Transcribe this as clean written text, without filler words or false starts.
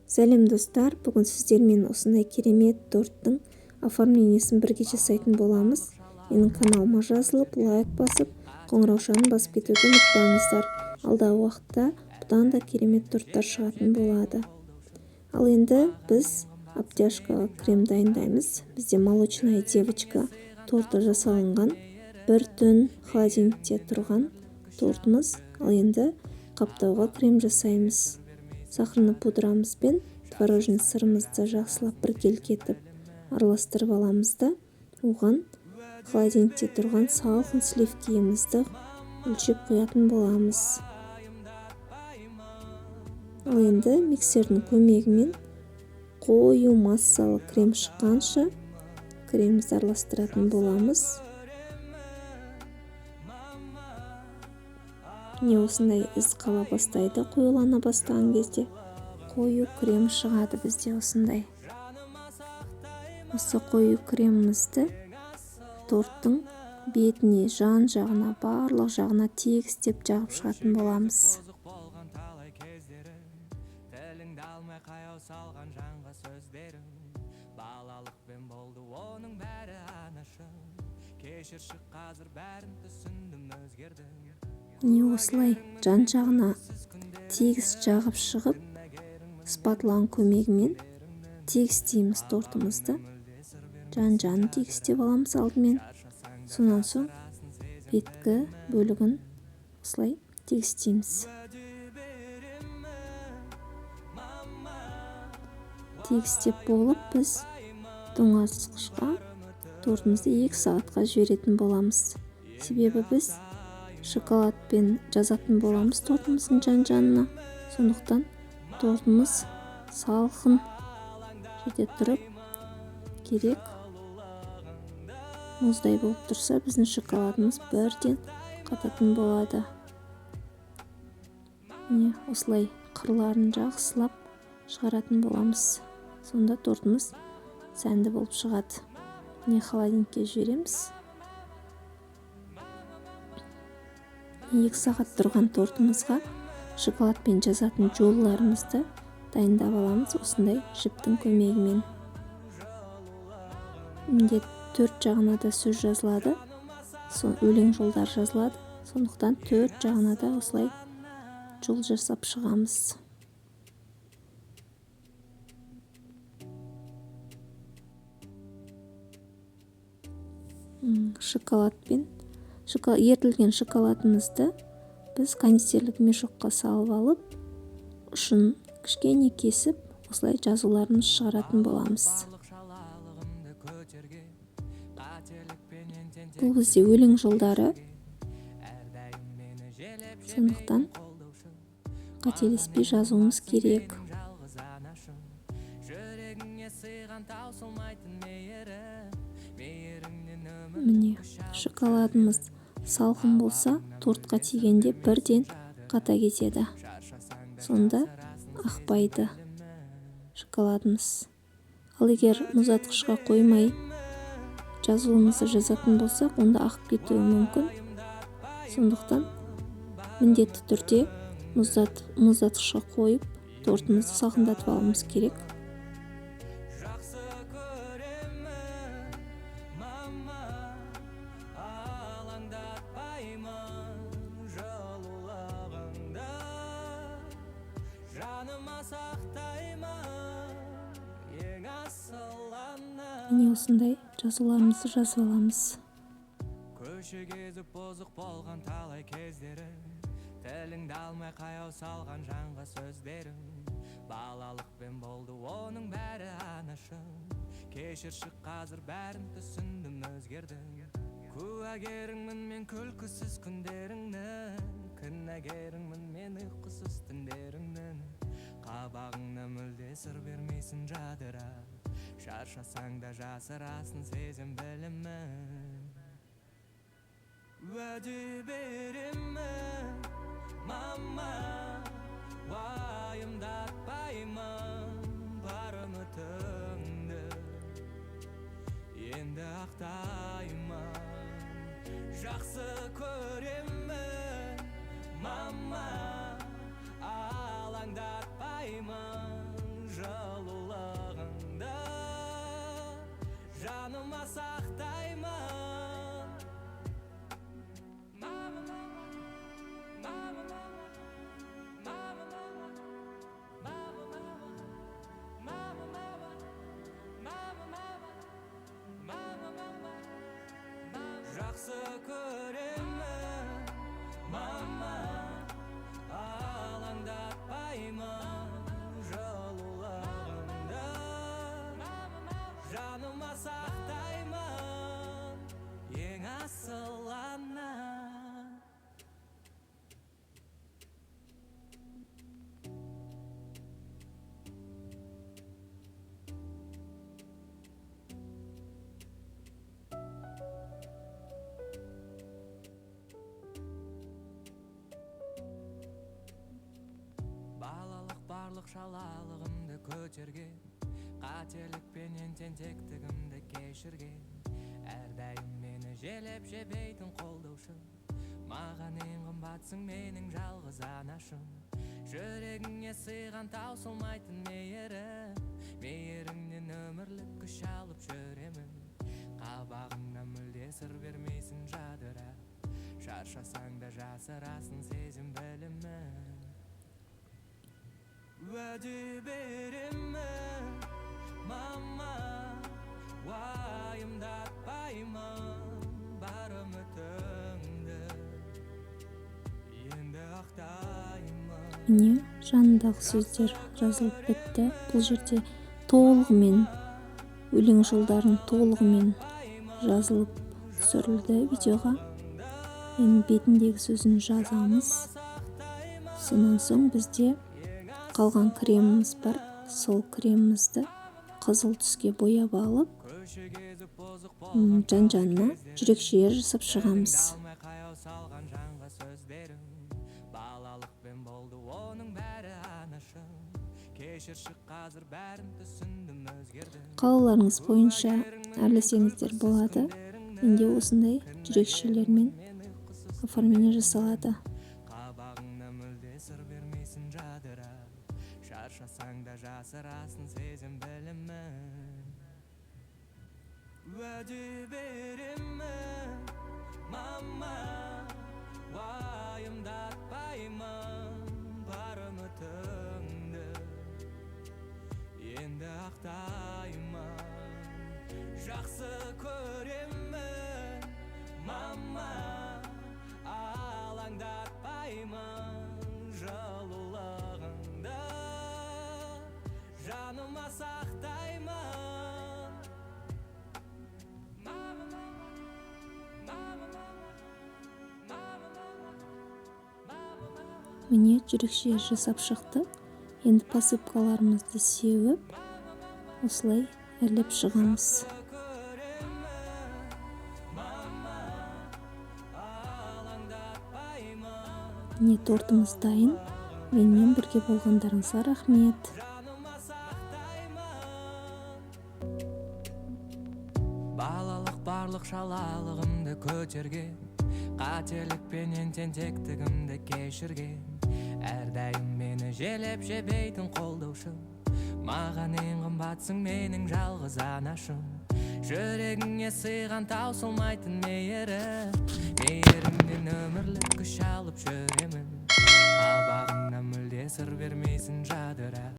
Сәлем достар, бүгін сіздермен осындай керемет торттың оформлениесін бірге жасайтын боламыз. Менің каналыма жазылып, лайк басып, қоңыраушаны басып кетуді ұмытпаңыздар. Алдағы уақытта бұдан да керемет торттар шығатын болады. Ал енді біз обтяжкаға крем дайындаймыз. Бізде молочная девочка торты жасалынған, бір түн холодильникте тұрған тортымыз. Ал енді қаптауға крем жасаймыз. Сахарный пудрамыз бен творожный сырымызды жақсылап біркелкі етіп араластырып аламыз да, оған холодильникте тұрған салқын сливкиімізді өлшеп құятын боламыз. Ал енді миксердің көмегімен қою массалы крем шыққанша кремімізді араластыратын боламыз. Міне осындай із қала бастайды, қоюлана бастаған кезде қою крем шығады бізде осындай. Осы қою кремімізді торттың бетіне, жан жағына, барлық жағына тегістеп жағып шығатын боламыз. Міне осылай жан жағына тегіс жағып шығып, спатланың көмегімен тегістейміз тортымызды. Жан жағын тегістеп аламыз алдымен. Сонан соң беткі бөлігін осылай тегістейміз. Тегістеп болып, біз тоңазытқышқа тортымызды 2 сағатқа жіберетін боламыз. Себебі біз шоколадпен жазатын боламыз тортымыздың жан-жағына. Сондықтан тортымыз салқын жерде тұрып керек. Мұздай болып тұрса, біздің шоколадымыз бірден қататын болады. Міне осылай қырларын жақсылап шығаратын боламыз. Сонда тортымыз сәнді болып шығады. Міне холодильникке жібереміз. 2 сағат тұрған тортымызға шоколадпен жазатын жолларымызды дайындап аламыз осындай жіптің көмегімен. Мінде 4 жағына да сөз жазылады, өлең жолдары жазылады. Сондықтан 4 жағына да осылай жол жасап шығамыз. Шоколадпен ерітілген шоколадымызды біз кондитерлік мешокқа салып алып, ұшын кішкене кесіп, осылай жазуларымызды шығаратын боламыз. Бұл бізде өлең жолдары, сондықтан қателеспей жазуымыз керек. Міне шоколадымыз салқын болса, тортқа тигенде бірден қата кетеді. Сонда ақпайды шоколадымыз. Ал егер мұздатқышқа қоймай жазуымызды жазатын болсақ, онда ағып кетуі мүмкін. Сондықтан міндетті түрде мұздатқышқа қойып, тортымызды салқындатып алуымыз керек. Міне осындай жазуларымызды жазып аламыз. Көше кезіп бұзық болған талай кездерім, тіліңді алмай қаяу салған жанға сөздерім, балалықпен болды оның бәрі анашым. Кешірші қазір бәрін түсіндім, өзгердім. Куәгеріңмін мен күлкісіз күндеріңнің, күнәгеріңмін мен ұйқысыз түндеріңнің. Қабағыңна мүлде сыр бермейсің жадырап, шаршасаң да жасырасын сезім білімін. Уәде беремін, мама, уайымдатпаймын бар үмітіңді, енді ақтаймын. Жақсы көремін, мама, алаңдатпаймын. көремін, мама, алаңдатпаймын жылулығыңды, жаныма сақтаймын ең асыл ана. Балалық барлық шалалығымды көтерген, қателікпенен тентектігімді кешірген, әрдайым мені желеп жебейтін қолдаушым, маған ең қымбатсың менің жалғыз анашым. Жүрегіңе сыйған таусылмайтын мейірім, мейіріңнен өмірлік күш алып жүремін. Қабағыңнан мүлде сыр бермейсің жадырап, шаршасаң да жасырасың сезім білімін. Уәде беремін, мама, уайымдатпаймын бар үмітіңді, енді ақтаймын. Міне, жанындағы сөздер жазылып бітті. Бұл жерде толығымен өлең жолдарын толығымен жазылып түсірілді видеоға. Енді бетіндегі сөзін жазамыз. Сонан соң бізде қалған креміміз бар. Сол кремімізді қызыл түске бояп алып, жан-жанына жүрекшелер жасап шығамыз. Балалықпен болды оның бәрі, анашым, кешірші, қазір бәрін түсіндім, өзгердім. Қалауларыңыз бойынша әрлесеңіздер болады. Менде осындай жүрекшелермен оформление жасалады. Қабағыңнан мүлде сыр бермейсің жадырап, шаршасаң да жасырасың сезім білімін. Уәде беремін, мама, уайымдатпаймын бар үмітіңді, енді ақтаймын. Жақсы көремін, мама, алаңдатпаймын жылулығыңды, жаныма сақтаймын. Мама, мама, мама, мама, мама. Міне, жүрекше жасап шықтық. Енді посыпкаларымызды сеуіп, осылай әрлеп шығамыз. Мама, алаңдатпаймын. Міне, тортымыз дайын. Менімен бірге болғандарыңызға рахмет. Жаныма сақтаймын. Балалық барлық шалалығымды көтерген, қателікпенен тентектігімді кешірген, әрдайым мені желеп жебейтін қолдаушым, маған ең қымбатсың менің жалғыз анашым. Жүрегіңе сыйған таусылмайтын мейірім, мейіріңнен өмірлік күш алып жүремін. Қабағыңнан мүлде сыр бермейсің жадырап.